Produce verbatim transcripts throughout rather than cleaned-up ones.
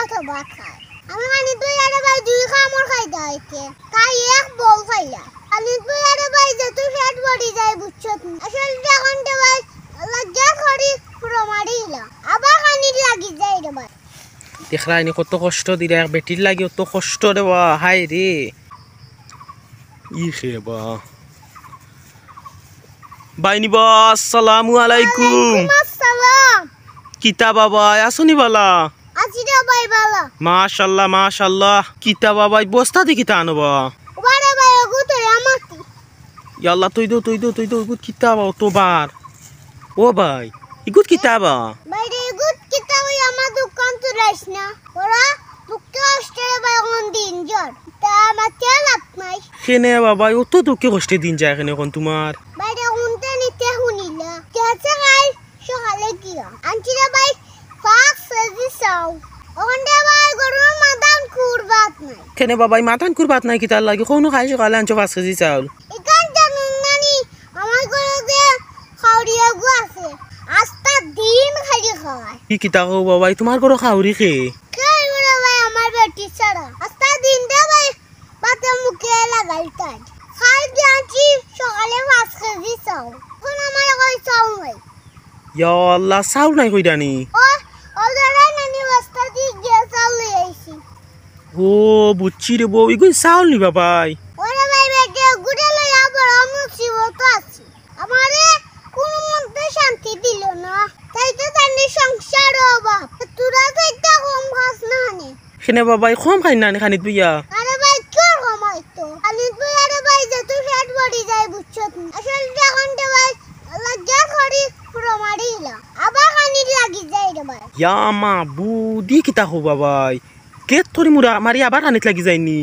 অত ভাত খায়। আমি খানিত বইয়া রে ভাই দুই কামড় খাইতা অইছে, তাই এক বল খাইলা। খানিত বইয়া রে ভাই যেত পেট ভরি যায়, বুঝছত নি? আসলে এখন রে ভাই, লজ্জা করি পুরো মারিলা। আবার খানিত লাগি যায় রে ভাই। দেখরায়নি কত কষ্ট দিরা, এক বেটির লাগি অত কষ্ট রে বা, হায় রে। ই হে বা। বাইনি বা, আসসালামু আলাইকুম। ওয়ালাইকুম আসসালাম। কিতা বা ভাই, আছোনি বালা? আছি রে ভাই বালা। মাশাআল্লাহ, মাশাআল্লাহ। কিতা বা ভাই, বস্তা দি কিতা আনো বা? ওবারে ভাই, ওগু তো আমাতি। ইয়া আল্লাহ, থই দেও, থই দেও, থই দেও, ইগুত কিতা বা অত ভার? ও ভাই, ইগুত কিতা বা? ভাই রে, ইগুত কিতা ওই আমার দোকান তুলাইস না। ওরা দুঃখে কষ্টে রে ভাই, কোন দিন জ্বর। তা আমার কে লাভ নাই। কেনে বা ভাই, অত দুঃখে কষ্টে দিন যায় কেনে এখন তুমার? ভাই রে, হুনতে নিতে হুনিলা। গেছে কাইল সকালে গিয়া। আনছি রে ভাই, পাঁচ কেজি চাউল। অখন রে ভাই, গরুর মাথান খুর ভাত নাই। কেনে বা ভাই, মাথান খুর ভাত নাই কিতার লাগি? কওনো কাইল সকালে আনছো পাঁচ কেজি চাউল। ইখান জানুন নানি, আমার ঘরো যে খাউরিয়াগু আছে, আস্তা দিন খালি খায়। ই কিতা কও বা ভাই, তুমার ঘরো খাউরি কে? কেউ রে ভাই, আমার বেটি ছাড়া। আস্তা দিন রে ভাই, ভাতে মুখে লাগাইতাম। কাইল গিয়া আনছি সকালে পাঁচ কেজি চাউল। অখন আমার কই চাউল নাই। ইয়া আল্লাহ, চাউল নাই কইরানি? ও, ও দাঁড়ায় নানি, বস্তা দি গিয়া চাউল লই আইছি। ও, বুঝছি রে বা, ইগুন চাউল নি বা ভাই? ওরে ভাই, বেটি, গুড়ে লইয়া বড় মুসিবত আছি। আমারে কুনু মতে শান্তি দিল না। তাই তো জানি সংসার অভাব। তোরা তো একটা কম খাস না নে। কেনে বা ভাই, কম খাইন না নি খানিত বইয়া? আরে ভাই, কিওর কম অইতো? খানিত বইয়া রে ভাই, যেত পেট ভরি যায়, বুঝছত নি? আসলে এখন রে ভাই, লজ্জা করি পুরো মারিলা। আবার খানিত লাগি যায় রে ভাই। ইয়া মাবুদ, ই কিতা কও বা ভাই? গেত থরি মুরা মারি আবার খানিত লাগি যায়নি।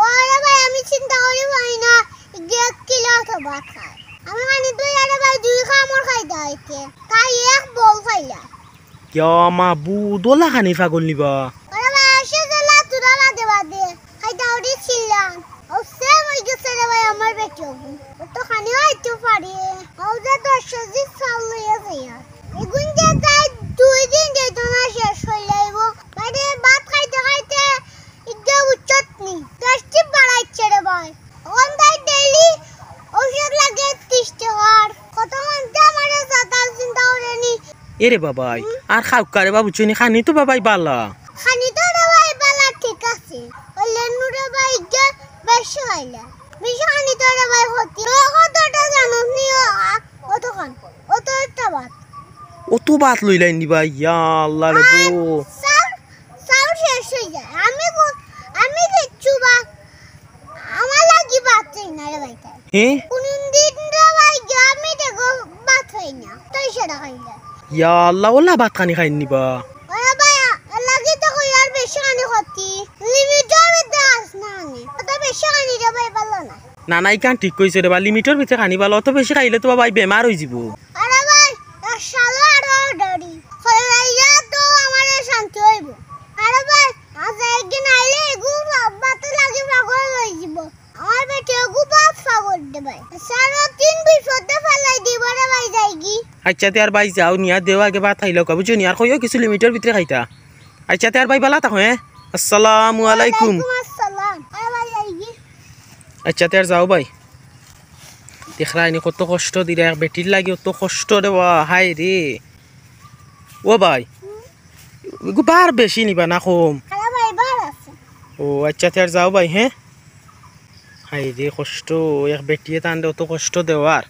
ওরে ভাই, আমি চিন্তা করি পাই না, গেত কিলা তো ভাত খায়। আমি খানিত বইয়া রে ভাই দুই কামড় খাইতা অইছে, তাই এক বল খাইলা। ইয়া মাবুদ, অলা খানির পাগল নি বা? ওরে ভাই, আসে জ্বালা তোরা বাদে বাদে। খাইতা উঠি ছিলাম। ও সেম অই গেছে রে ভাই আমার বেটি অগু। ও তো খানি খাইতে পারে। ও যে দশ কেজি চাউল লইয়া যাইয়া। ইগুন যে তাই দুই দিন যাইতো না, শেষ অই যাইবো। বাইরে ভাত খাইতে খাইতে ইগে উচ্চত নি। দশ টিপ বাড়াইছে রে ভাই। অখন তাই ডেইলি ঔষধ লাগে ত্রিশ টেকার। কত মন্তে আমারে সাতার চিন্তা করে নি। এরে বাবাই, হুম? আর খাউক্কা রে বা, বুঝছো নি, খানি তো বাবাই বালা। খানি তো রে ভাই বালা, ঠিক আছে। অইলে নু রে ভাই গিয়া বেশি খাইলা। বেশি খানি তো রে ভাই ক্ষতি। ও কতটা জানোস নি, ও, আ, অতখান। অত একটা ভাত। অত ভাত লইলাইন নি ভাই, ইয়া আল্লাহ রে আর গো। চাউল, চাউল শেষ অই যায়। আমি গো-, আমি কিচ্ছু বা আমার লাগি ভাত চাই না রে ভাই তাই। হে? কোনদিন রে ভাই আমি দেখো ভাত খাই না। তাই সেটা খাই না। ইয়া আল্লাহ, অলা ভাত খানি খাইন নি বা? ওরে ভাই, এর লাগি তো কই আর বেশি খানি ক্ষতি। লিমিটর মধ্যে আস না আনে। অত বেশি খানি রে ভাই ভালো না। না, না, ইখান ঠিক কইছো রে বা, লিমিটর ভিতরে খানি ভালো। অত বেশি খাইলে তো বা ভাই বেমার অই যিবো। আরে ভাই, এক সালো আরো ডরি। কইলাইয়া তো আমারে শান্তি অইবো। আরে ভাই, আজ একদিন আইলে এগু ভাত লাগি পাগল অই যিবো। আমার বেটি এগু ভাত পাগল দে ভাই। সারা দিন বিপদে ফালাই দিবো রে ভাই যাইগি। আচ্ছা, তে আর ভাই যাও, নিয়া দেও আগে ভাত খাইলাউক্কা, বুঝছো নি? আর কইও কিছু লিমিটর ভিতরে খাইতা। আচ্ছা, তে আর ভাই বালা থাকো, হ্যাঁ? আসসালামু আলাইকুম। ওয়ালাইকুম আসসালাম। আরে ভাই যাইগি। আচ্ছা, তে আর যাও ভাই। দেখরায়নি কত কষ্ট দিরা, এক বেটির লাগি অত কষ্ট রে বা, হায় রে। ও ভাই, হুম? এগু বার বেশি নি বা না কম? আরে ভাই, বার আছে। ও আচ্ছা, তে আর যাও ভাই, হ্যাঁ? হায় রে কষ্ট, এক বেটিয়ে তানরে অত কষ্ট দেওয়ার।